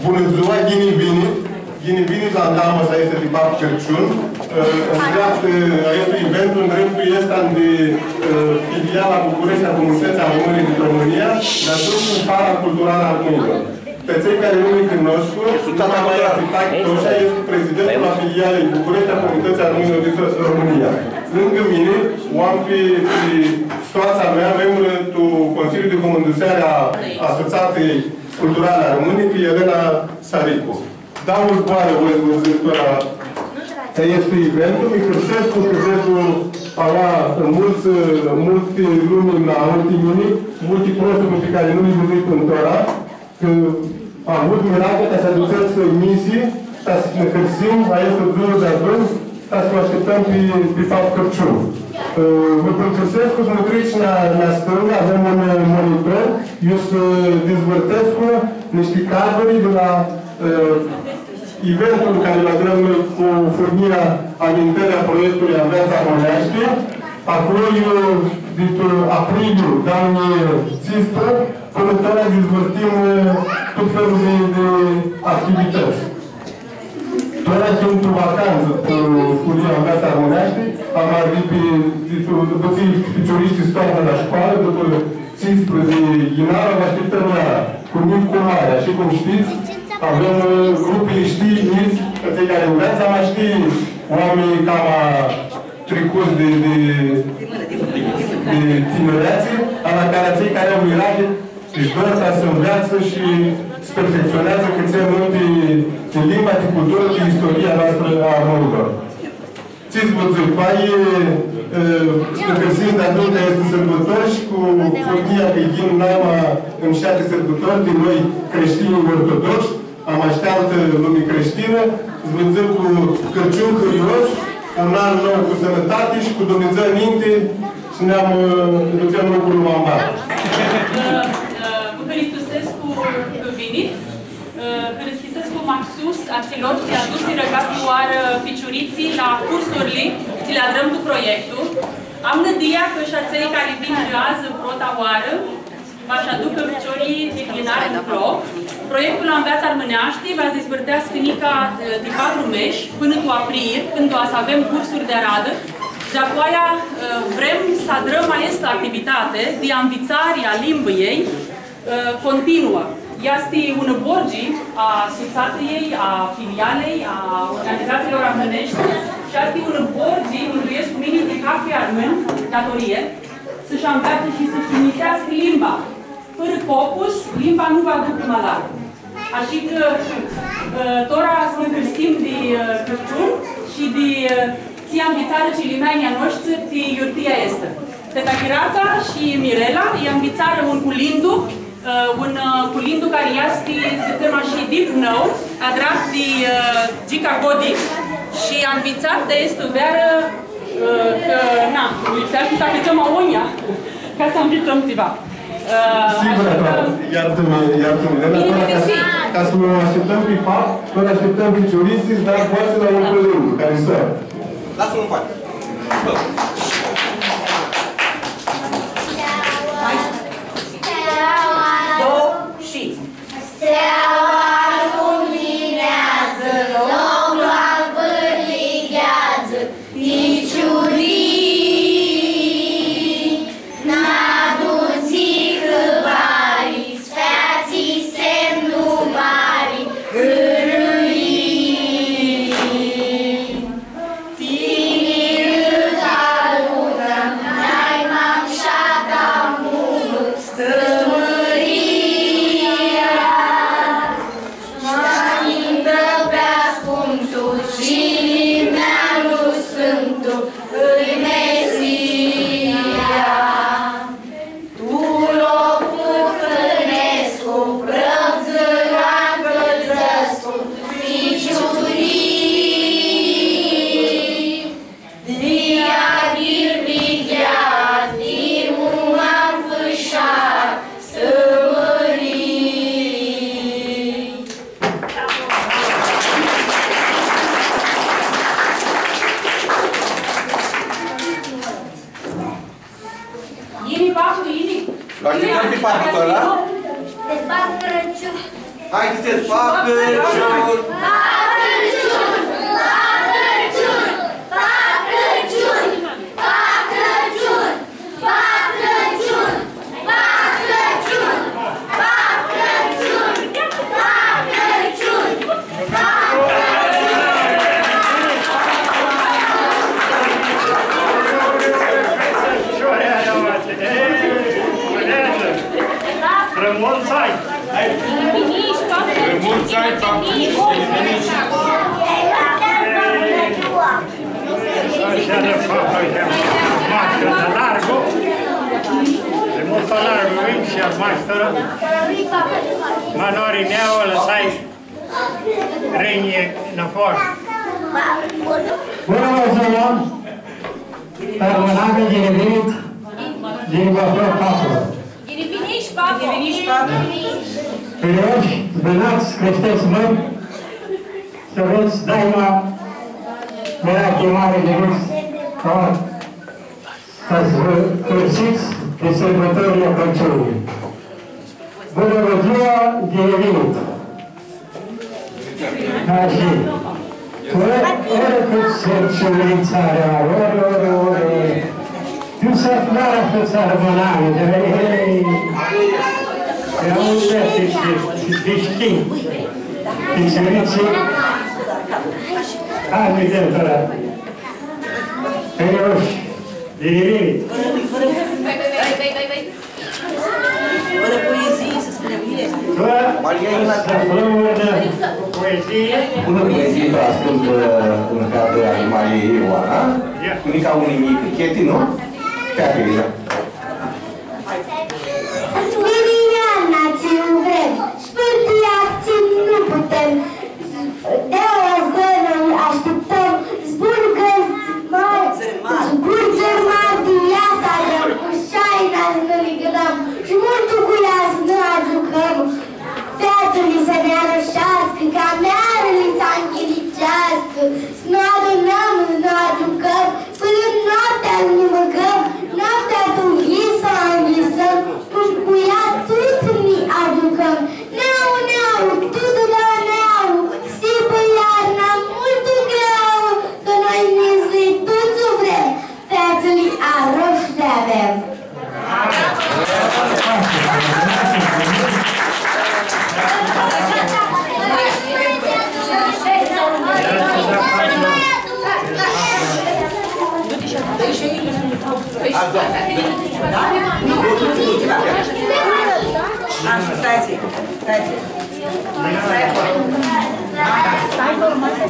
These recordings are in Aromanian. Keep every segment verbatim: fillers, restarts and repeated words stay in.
Bunã dzua, ghini vinit! Ghini vinit la ndamãsa aestã di Pap Cãrciun. Ã, ndreaptã, aestu eventu ndreaptã easti di, ã, filiala Bucureshti a Comunitãtsii Armãnj di Romãnia, dar shi Fara Culturalã a Armãnjlor. Pi atselj cari nu mi cunoscu, numa mea easti Tachi Tosha, easti prezidentul a filialei Bucureshti a Comunitãtsii Armãnjlor di Romãnia. Lãngã mini, u am pi, pi soatsa mea, membrã tu Consiliul di Cumãnduseari a Asociatsiei Culturale Armãne, pi Elena Saricu. Dauã zboarã voi s-vã dzãc tora, cã easti eventul, mi hãrsescu cã vedu aua multsã, multi lumini la aoa ti mini, multi prosopi pi cari nu li vidui pãnã tora, cã am avut mirachea ca s-adutsets misi, ca s-nã hãrsim, aestã dzuã di adun, ca s-lu ashtiptãm pi, pi Pap Cãrciun. Ã, vã pãlãcãrsescu s-mutritsi nã, nã stãngã, avem un, ã, monitor, iu s-, ã, dizvãrtescu nishti cadri di la, ã, eventul cari lu adrãm noi cu furnia Amintãri a proiectului Anveatsã Armãneashti, aclo iu, dit, ã, apriliu dauã njilji tsisprã, pãnã tora dizvãrtim, ã, tut felul di, di activitãts. Tora him tu vacantsã, tu sculia Anveatsã Armãneashti, ama di pi, di tu, dupã tsi ficiurishti s-toarnã la shcoalã, dupã tsisprã di yinar, va ashtiptãm iara, cu njits, cu mãri, ashi cum shtits, avem, ã, grupili, shtii, njits, atselj cari nveatsã, ama shtii, oaminj cama tricuts di, di, di tinãreatsi, ama cari atselj cari au mirachi, shi dor ta s-nveatsã shi s-perfectsioneadzã cãtse ma multu di limba, di culturã, di istoria noastrã a armãnjlor. Tsi s-vã dzãc, pai, ã, s-nã hãrsim di atumtsea aesti sãrbãtori shi cu furnia cã yin naima mshati sãrbãtori di noi creshtinj ortodoxi, ama shi ti altã lumi creshtinã, s-vã dzãc cu Cãrciun hãrios, un an nou cu sãnãtati shi cu Dumnidzã ninti, s-nã, ã, dutsem lucrul ma ambar. Ã, ã, vã hãristusescu cã vinits, ã, hãristusescu maxus atsilor tsi adusirã cathi oarã ficiuritslji la cursurli tsi li adrãm cu proiectul. Am nãdia cã shi atselj cari yin adzã prota oarã, va sh-aducã ficiorlji di ghini nclo. Proiectul Anveatsã Armãneashti va s-dizvãrteascã nica, ã, di patru mesh, pãnã tu april, cãndu va s-avem cursuri di aradã. Di-apoaia, ã, vrem s-adrãm aestã activitati di anvitsari a limbãljei, ã, continuã. Easti unã borgi a sutsatãljei, a filialei, a organizatsiilor armãneshti, shi easti unã borgi, minduescu mini, di cathi armãn, datorie, s-shi anveatsã shi s-shi yiniseascã limba. Fãrã copus, limba nu va ducã ma largu. Ashi cã, ã, tora s-nã hãrsim di, ã, Cãrciun shi di, ã, tsi anvitsarã cilimeanjlji a noshtri ti yiurtia aestã. Teta Chiratsa shi Mirela lj-anvitsarã un culindu, ã, un, ã, culindu cari easti, s-dzãtsem ashi, dip nou, adrat di, ã, Gica Godi, shi anvitsat di aestã vearã, ã, cã, na, lipseashti s-acãtsãm agonjia ca s-anvitsãm tsiva. Ã, sigura, ashi cã, iartã-mi, iartã-mi, Elena, bine, tora ca, ca s-lu ashtiptãm pi pap, tora ashtiptãm ficiuritslji, dar poati la un culindu cari s-... Lasã-l în pace. Hai. Două și... Steaua lumineadzã, loclu anvãrligeadzã, ficiurii, n-adutsi hãbari, s-featsi semnu mari, hãrãii. Tini Hai s-dzãtsem, pa Crãciun! Multsã anj! Multsã anj, papa! Ashi, da, papa, ashi. Mascã, da, largu. E multu largu, vin shi mascã. Ma nori nea, lãsai rinjlji nafoarã. Bunã dzua! Armãnami, ghini vinit, ghini vã aflãm aclo. Ghini vinish, papa! Ghini vinish, papa! Hãrioshi, bãnats, crishtets mãri, s-avets daima mirachi mari di nus, ca, ca s-vã hãrsits di sãrbãtorli a Crãciunlui. Bunã dzua, ghini vinit! Ashi. Ori, ori cãt s-, s-, ori, ori, ori, ori. Tu s-aflari cãt s-armãnami, di, ei, e un, ti, ti, ti, ti shtii. Ti shtii, hai, mi dăm, fără. Hãrioshi, ghini vinit. Fãrã poezii, s-spunem, bine. Fãrã, s-aflãm unã poezii. Unã poezii, fãrã, ascultã, ã, unã featã a Maria Ioana, ia, cu nica unã njicã, Cheti, nu? Featili, da. Mini iarna tsi u vrem, sfãnti actsi nu putem. Di-aoa zori noi ashtiptãm, zburãri mari, zburãri mari di iasã avem, cu shaina s-nã ligãnãm shi multu cu ea s-nã agiucãm. Featsãli s-nã arãsheascã, camearãli s-anghiliceascã, s-nã adunãm, s-nã agiucãm, pãnã noaptea s-nã bãgãm, noaptea tu yis s-u anghisãm, cum cu ea tuts nã agiucãm. Nau, nau, tutã doa nau, s-hibã iarna multu greauã, cã noi njits tuts u vrem, featsãli aroshi s-li avem. Ascultați, ascultați. Stai, urmã, stai.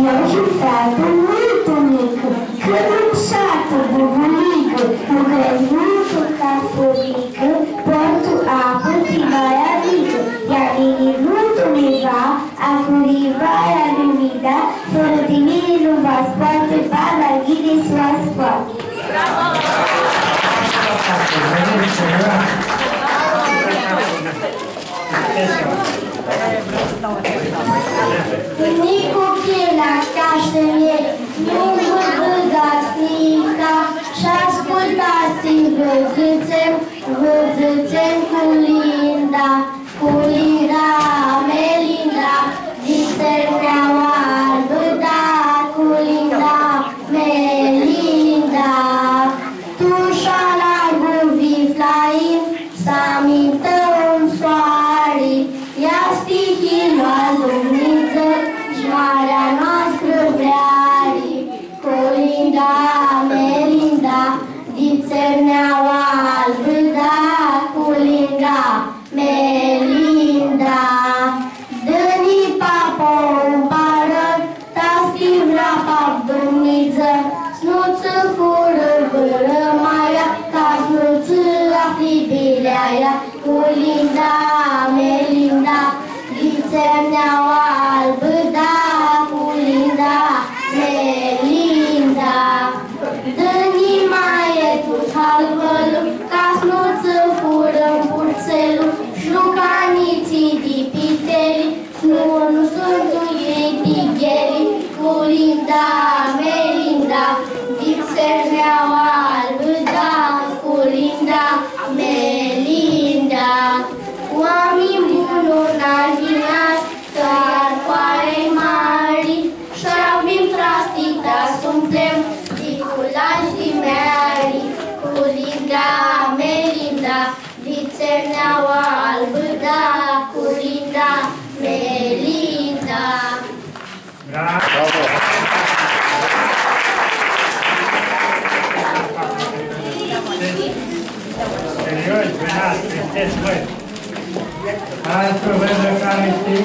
Eara shi featã multu njicã, cãndu pshatã bubulicã, lucredz multu ca furicã, portu apã ti baia njicã, ea vini multu mi va, acuri baia nu mi da, fãrã di mini nu va s-poati, ba la ghini s-va s-poati. Nicu Chila, ca s-nj-e, nu vã bãgats nica, sh-ascultats, vã dzãtsem, vã dzãtsem culinda, culinda, Melinda, di tserneaua albã, da, culinda, Melinda. Tu sh-alargu viflaim, s-amintãm un soari, easti hilul al Dumnidzã, sh-marea noastrã vreari. Culinda, Melinda, di tserneaua albã, da, culinda, Melinda. Dã-nji, papa, un parã, ta s-ti vrea, pap Dumnidzã, s-nu tsã furã vãrã maia, ca s-nu tsã afli bileaia. Culinda, Melinda, di tserneaua albã, da, culinda, Melinda. Dã-nji, maie, tu halvãlu, ca s-nu tsã furã mpurtselu, sh-nu ca njitslji di piteli, s-nu, nu suntu elj bigheli. Culinda, Melinda, di tserneaua albã, da, culinda, Melinda. Cerneaua albã da, culinda, melinda. Bravo! Serios, bine, sunteți voi. Hai să vedem care știu.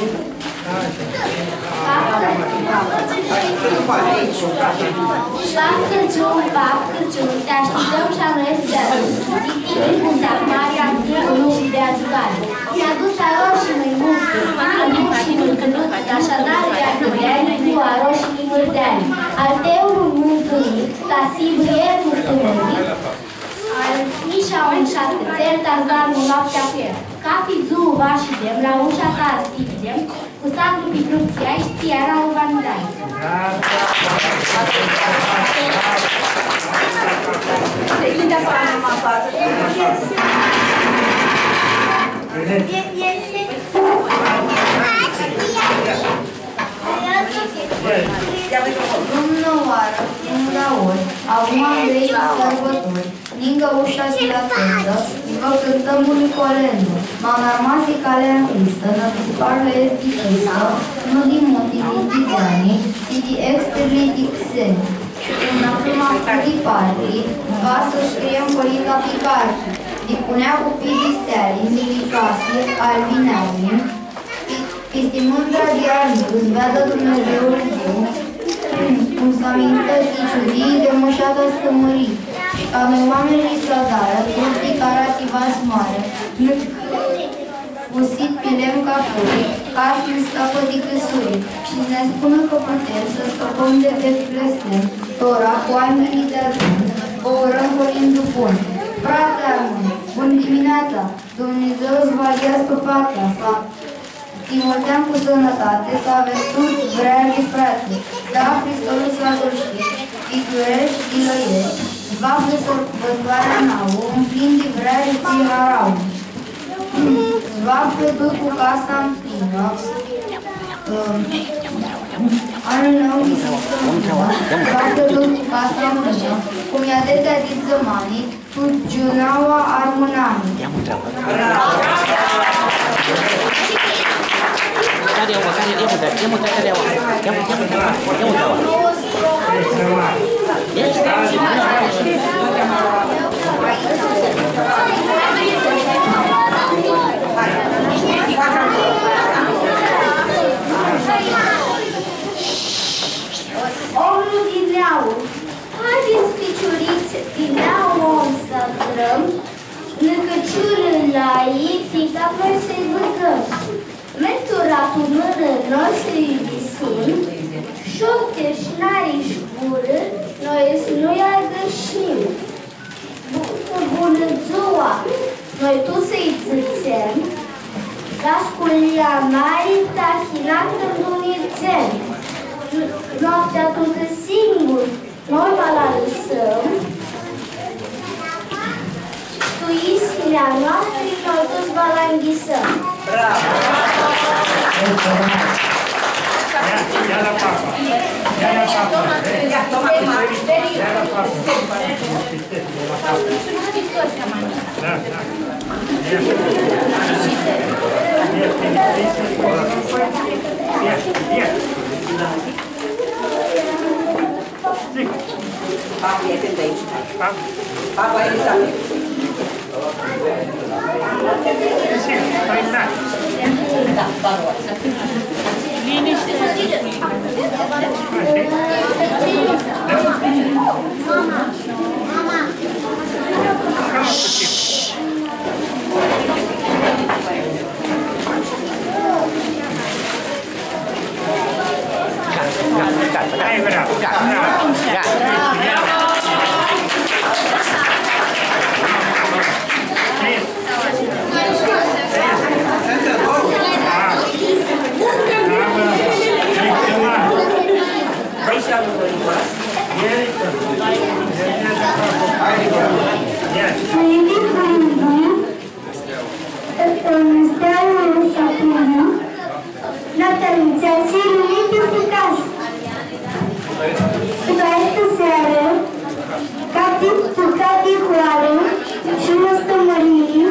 Pap Cãrciun, pap Cãrciun, te ashtiptãm shi a noi s-ti adunj. Ziti nicusa, Maria, Tinu, nu shi di agiutari. Ti-aduts aroshi, mãimutsã, mãimutsã shi mãndzãlutsã, ca s-adari iarnãri cu aroshi mãndzãri. Al tãu mãndzãlj, ta s-hibã el cu sãmãri. Al nisha un shapti, tser, ta s-doarmã noaptea cu el. Cathi dzuã va shidem, la usha ta s-ti videm, cu saclu pi trup tsi ai, tsi iara u va nã dai. Dumnãoarã, dumnãoarã, avum andrei sãrbãtori. Ningã usha di la tsãndã, vã cãntãm unã colendã. Ma n-armasi calea ncljisã, nã disparlu easti dishcljisã, nu di munti, nitsi di dzeani, tsi di extirli di xeni. Shi cãndu nã aflãm ahãt diparti, va s-scriem colica pi carti. Dipunea cu pidi steali, nvilicoasi, albi neali, Pi-, pisti mãndra di armãnj, s-veadã Dumnidzã Dzãu, cum s-amintã di ciudii di mushata stãmãrii, shi ca noi oaminjlji s-adarã, turti cara tsi va s-moarã, nãcãsit pi lemn ca furi, ca s-nã scapã di cãsuri, shi s-nã spunã cã putem s-scãpãm di, di blestem, tora, cu anjlji di adun, vã urãm colindã bunã. Frats armãnj, bunã dimineatsa! Dumnidzã s-vã aghiascã patria, s-ti multsem cu sãnãtati, s-avets tuts vreari frati. Da, Hristolu s-vã sãrshit, di dureri shi di lãeri, s-vã aflã sãrbãtoarea nauã, umplin di vreari tsi harauã. S-vã aflã tut cu casa mplinã, ãm, anlu nãu s-vã aflã tut cu casa mplinã, cu miadetea di dzãmani, Cu giunaua armãnami. Ia mã treabã. Cari e aua? Cari e? Ia mã treabã, ia mã treabã, cari e aua? Ia mã, ia mã treabã, ia mã treabã. Omlu di neauã. Haidets, ficiurits, di neauã s-adrãm, nãcãciurlji lai ti cap noi s-lji bãgãm. Mentura tu mãnã noi s-lji bisim, shopti, sh-nari sh-gurã noi s-nu lj-agãrshim. Bu-, cu bunã dzua noi tuts s-lji dzãtsem, dasculja mari, tahinat cãndu nã dzem. N-, noaptea tutã singuri, noi va lu alãsãm, tu isinea noastrã noi tuts va lu anghisãm. Bravo! Ia, ia la papa. Ia la papa. Ia la papa. Da, da. Ia. Ia, ia. Papa e aici. Papa e aici. Pãrintsãlji s-apãrã, noaptea ningã casã. Dupã aestã searã, cati, tu cati hoarã, shi unã stãmãrii,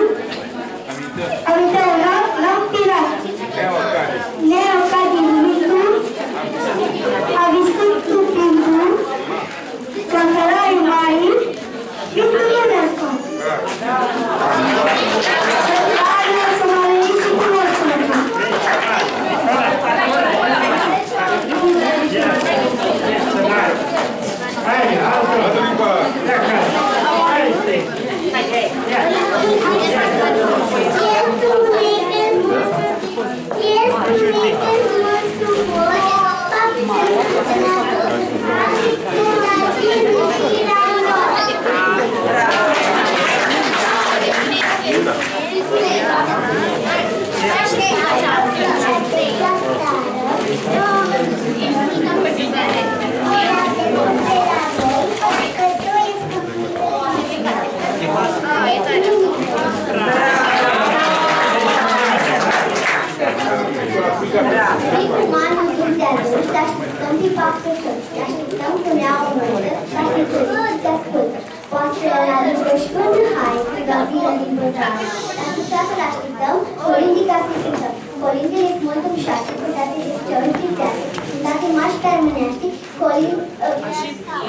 Briclu ma nu duc di-a lui, ti ashtiptãm pi Pap Crãciun, ti ashtiptãm cu neauã multã, ti ashtiptãm cu multu ascultu. Poati s-nã aducã shi pãnã hai, cu gãfãlã di pãzarã, ti ashtiptãm, ti ashtiptãm, colindi ca s-cãntãm. Colindili suntu multu mushatã, cãntatã di ficiori shi di feati, cãntatã mash pi armãneashti, colin-, ã,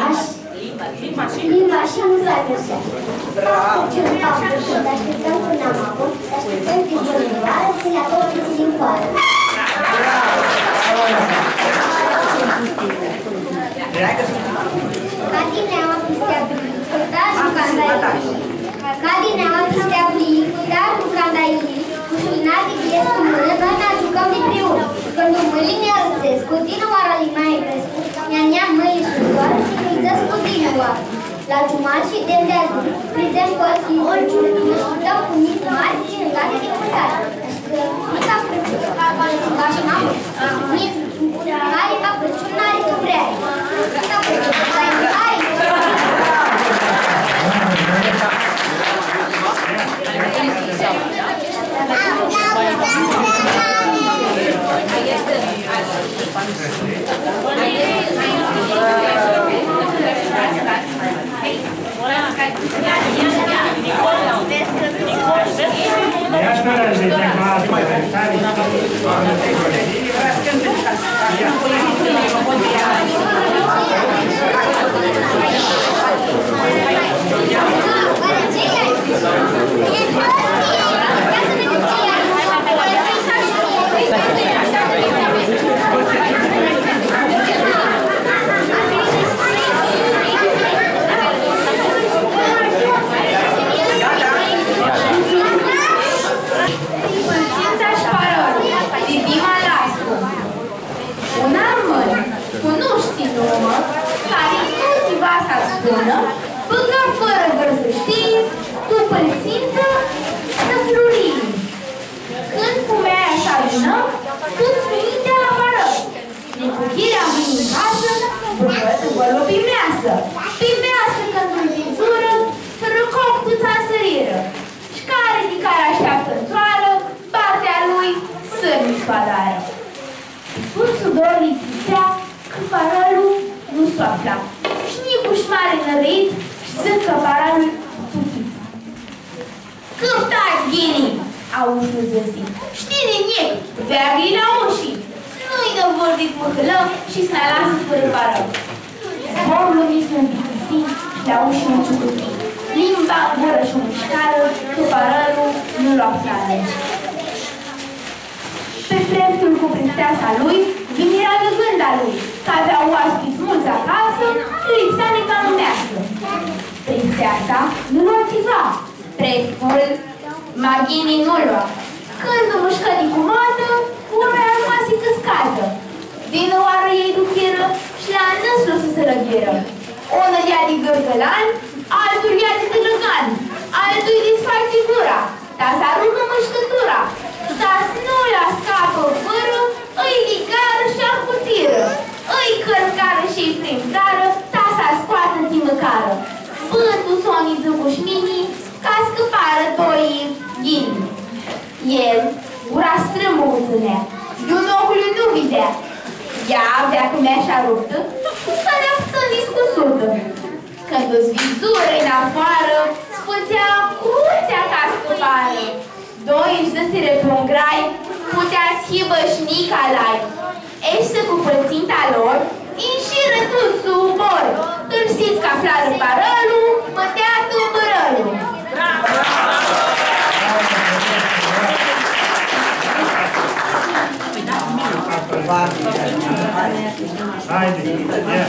ash-, Limba shi nu s-agãrseashti. Pap Crãciun, Pap Crãciun, ti ashtiptãm cu nama bunã, ti ashtiptãm di bunã oarã, shi la tut tsi din hoarã. Ca di neauã pisti ablii, cãnta jucanda iu. Ca di neauã pisti ablii, cãnta jucanda iu. Cu sulina di ghescu mãnã, noi nã agiucãm di priunã. Cãndu mãli nã arãdzescu, dinãoarã li ma crescu, nea, nea, mãli s-zboarã, shi nã dzãscu dinãoarã. La giumat shi di deadun, pridzem pãrtsã di Crãciun, nã shcãntãm cu njic mari, shi nã dãm di mãcari. Shi cã njica Crãciun, shi mamã, njic, mari, ca Crãciun, n-ari tu vreari. Njica Crãciun, njica Crãciun. Pãltsintã shi parãlu, di Dima Lascu. Un armãn, cu nu shtiu numã, cari tuti va s-aspunã, bãgã fãrã gãrsãshtii tu pãltsintã nã flurii. Cãndu fumealja s-adunã, tuts cu mintea la parã. Nicuchirlu vini tu casã, bãgã tãvãlu pi measã. Pi measã cãndu-l vidzurã, fãrã coc tuts asãrirã. Shi cari di cari ashteaptã ntr-oarã, partea lui s-nu s-u adarã. Sud sudorlu lji tritsea, cã parãlu nu s-u afla. Shi njicu shi mari nãrit, shi dzãc cã parãlu tu chitsa. Cãftats ghini, aushlju dzãsi, shi tini njic, veaglji la ushi, s-nu-lj nã vãrdi mãhãlã shi s-nã alasã fãrã parã. Zborlu nitsi nu bitisii, shi la ushi nu ciucutii. Limba n gurã sh-u mushcarã, cã parãlu nu lu aflarã. Pi preftul cu prifteasa lui vinirã gãgãnda lui, cã avea oaspits multsã acasã, lipsea nica unã measã. Prifteasa nu lu acchiva, preftul ma ghini nu lua. Cãndu mushcã di cumatã, gura lj-armasi cãscatã. Dinãoarã elj duchirã shi la nãslu s-sãlãghirã. Unlu lja di gãrgãlan, altu lja di tãlãgan, altu-lj disfatsi gura, ta s-arucã mushcãtura, ta s-nu lã ascapã vãrã, ãlj ligarã shi ahutirã, ãlj cãrcarã shi-lj frimtarã, ta s-ascoatã ti mãcarã. Pãn tu soni dzãcu sh-mini, ca s-cãparã doi ghini. El gura strãmbã u tsãnea, shi di un oclju nu videa. Ea avea cãmeasha ruptã, cu sãnea ptsãn discusutã. Cãndu s-vidzurã nafoarã, s-fãtsea crutsea ca s-cãparã. Doi sh-dzãsirã pi un grai, putea s-hibã sh-nica lai. Eshti cu pãltsinta lor, inshirã tuts tu ubor, hãrsits cã aflarã parãlu, mãtea tu bãrãlu. Haide, ia.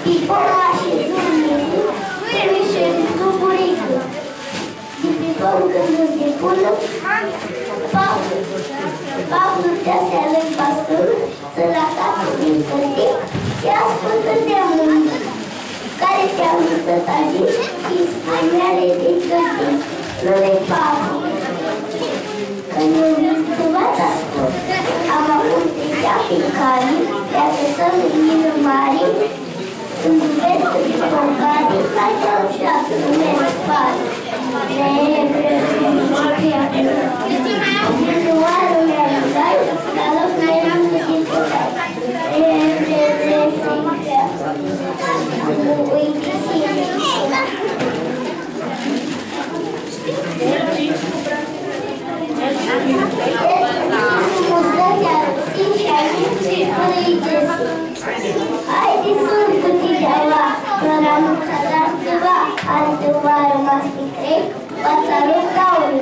Pipona ashezã tu misi, tu misi, tu buricã. Di Pipon cãndu s-dipunã, Pavlu, Pavlu trea s-alãgã bastonlu, s-lu acatã di cãrti, shi ascultã di mãni. Cari ti-amusã ta dzãts, lji spunea di cãrti, nu-i Pavlu. Cã nu vin tsiva ta spun. Ama cum trecea pi cali, lj-acãtsã alinã mari, Cãndu vedz cã pi pocari, s-agiungi la numele Pali. Vre, vre, vre, vre, vre, vre, vre, s-alãg la ea di pocari. Vre, vre, vre, s-intrã. Uite, s-intrã. Haidi, suntu ti deaua, tora nu tsã adar tsiva, altã oarã ma s-ti crei, va tsã arup gaurlu.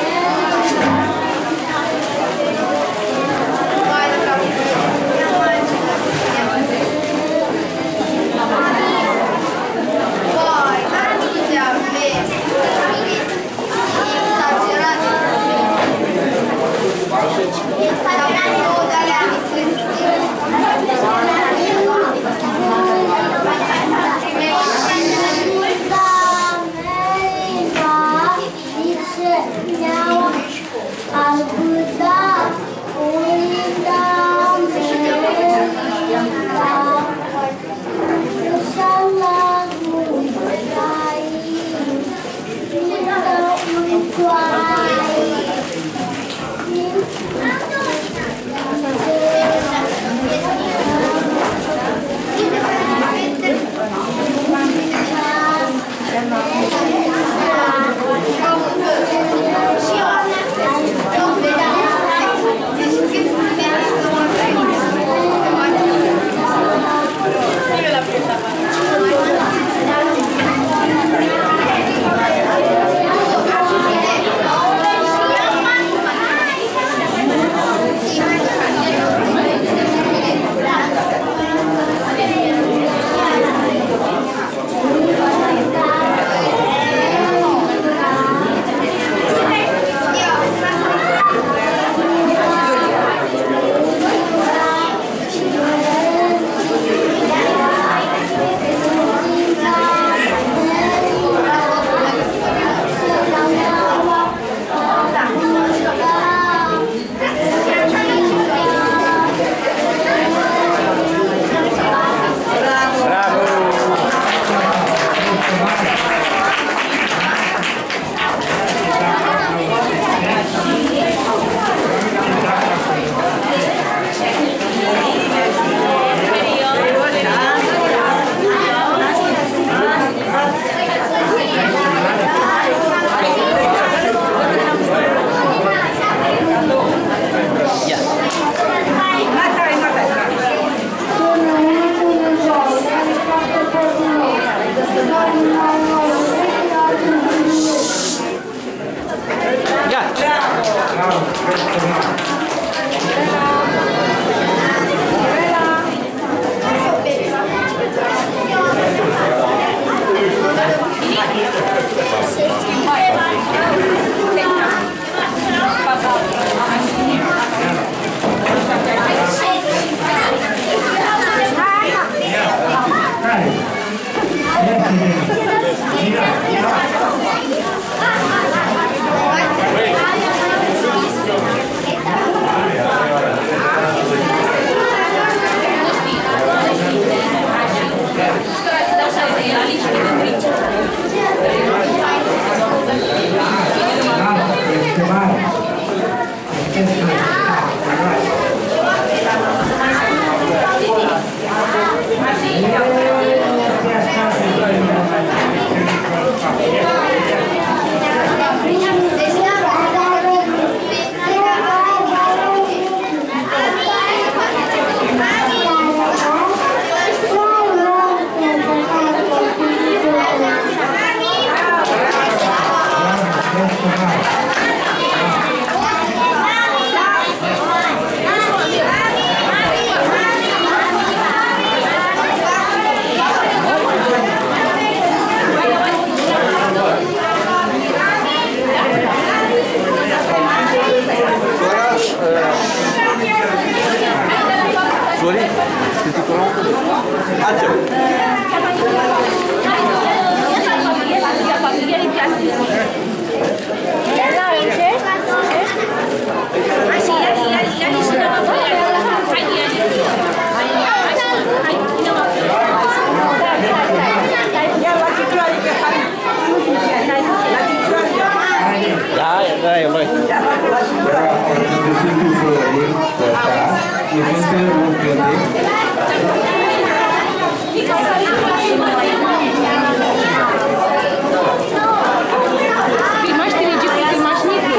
Filmash tini, Gicu, filmash Nicu.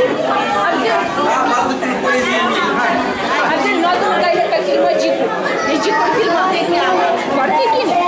Avdzãn, nu adunã gaile cã filmã Gicu. Deci Gicu filmã. Foarte bine.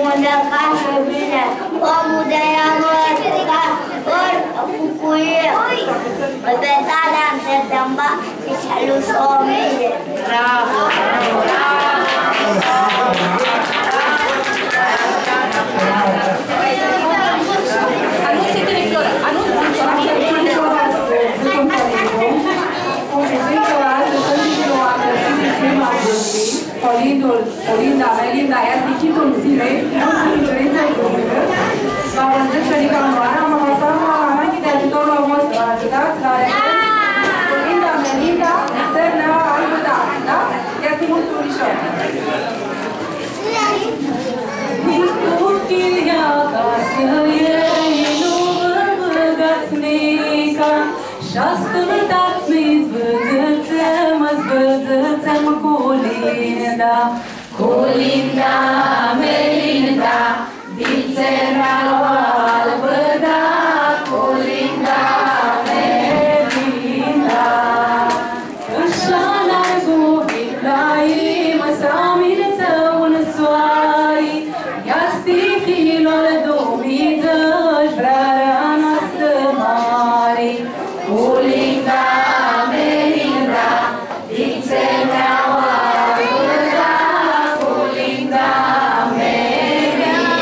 Unã casã bine, omlu di ea nu e ca ori cu cuie. Pe tare am să te-am bat și să-l ușor mine. Bravo! Bravo! Anunță-te, Flora, anunță-te. Cum se zice, astăzi sunt și eu acasă, Colinda, Melinda, easti chitlu zilei, multsã ficiurintsã s-dzãcã, va vã dzãc shi nica unãoarã, ma va s-am ananghi di agiutorlu a vostru, agiutats, la refer, Colinda, Melinda, Țărneaua Albã, da? Da? Easti multu ushor. Cu chirlja ca s-ljei, nu vã bãgats nica, sh-ascultats-mi, s-vã dzãtsem, s-vã dzãtsem Colinda. Colinda, Melinda, di Țărneaua Albã, da, Colinda, Melinda. Sh-a largu Ibrahim s-amintã un soari, easti hilul al Dumnidzã, vrearea noastrã mari. Colinda, Melinda, di Țărneaua Albã, da, Colinda, Melinda.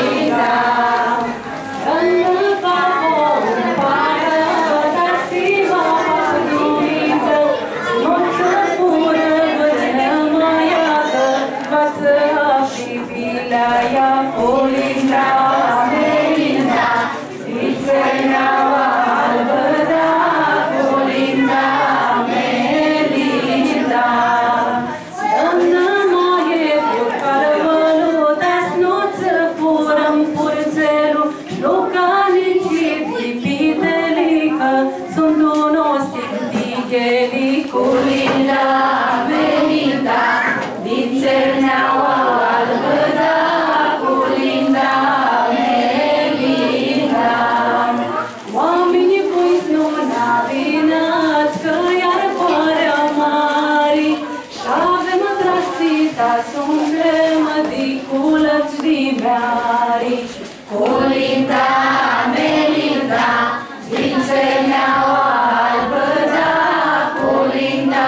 Doamnã, ma e tu calvãlu, ta s-nu tsã furã purtselu, nu ca nitsi di piteli, cã suntu noshtri di gheli. Colinda, Melinda, di Țărneaua Albã, da, Colinda, Melinda. Oaminjlji buni s-nu nã avinãts, cã eara poara mari, sh-avem trasti ta s-umplem di culãts di meari. Colinda, Melinda, di Țărneaua Albã, da, Colinda,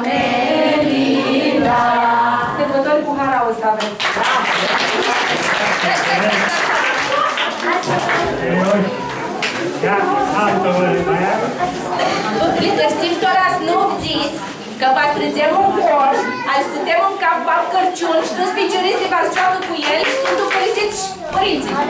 Melinda. Sãrbãtori cu harauã s-avets. Ia, altã oarã, ma ia. Vã pãlãcãrsim tora s-nu avdzãts, cã va strãndzem un cor, lji scutem tu cap Bab Cãrciun shi tuts ficiuritslji va s-gioacã cu el shi suntu pãlisits shi pãrintsãlj.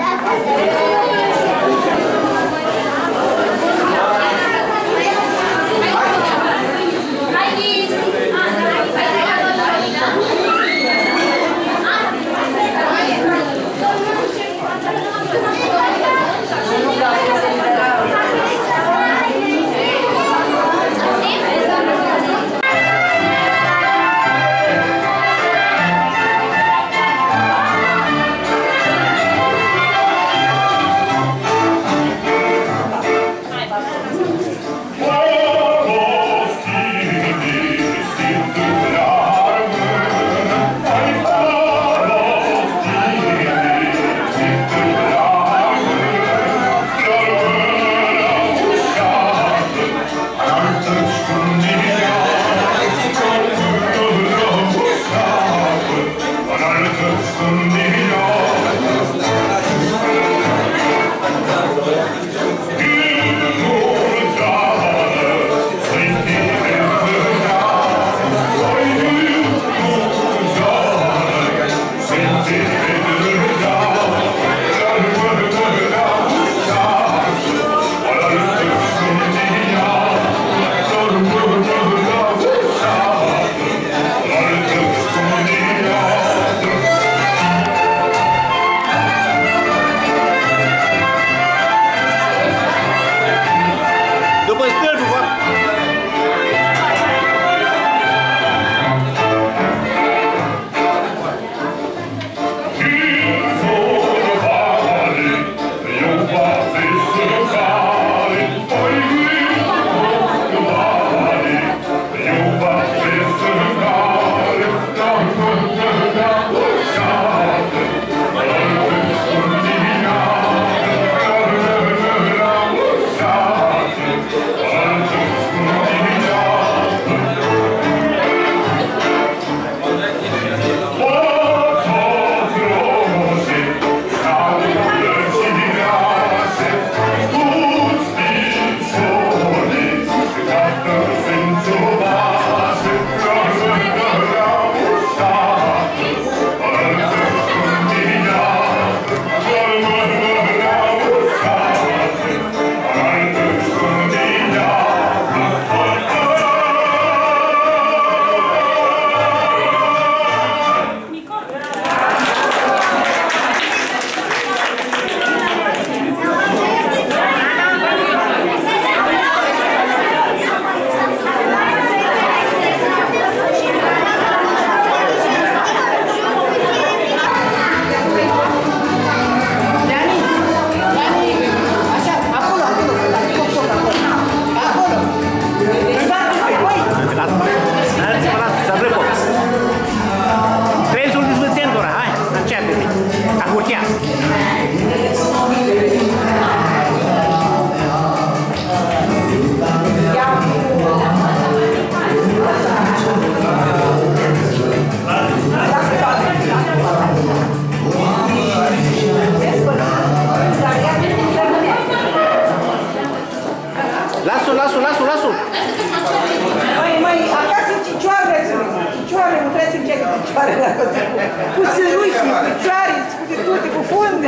Cu tsiruchi, cu picioari, cu di tuti, cu fundi.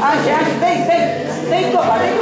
Ashi, ashi, dai, dai, dai toba, dai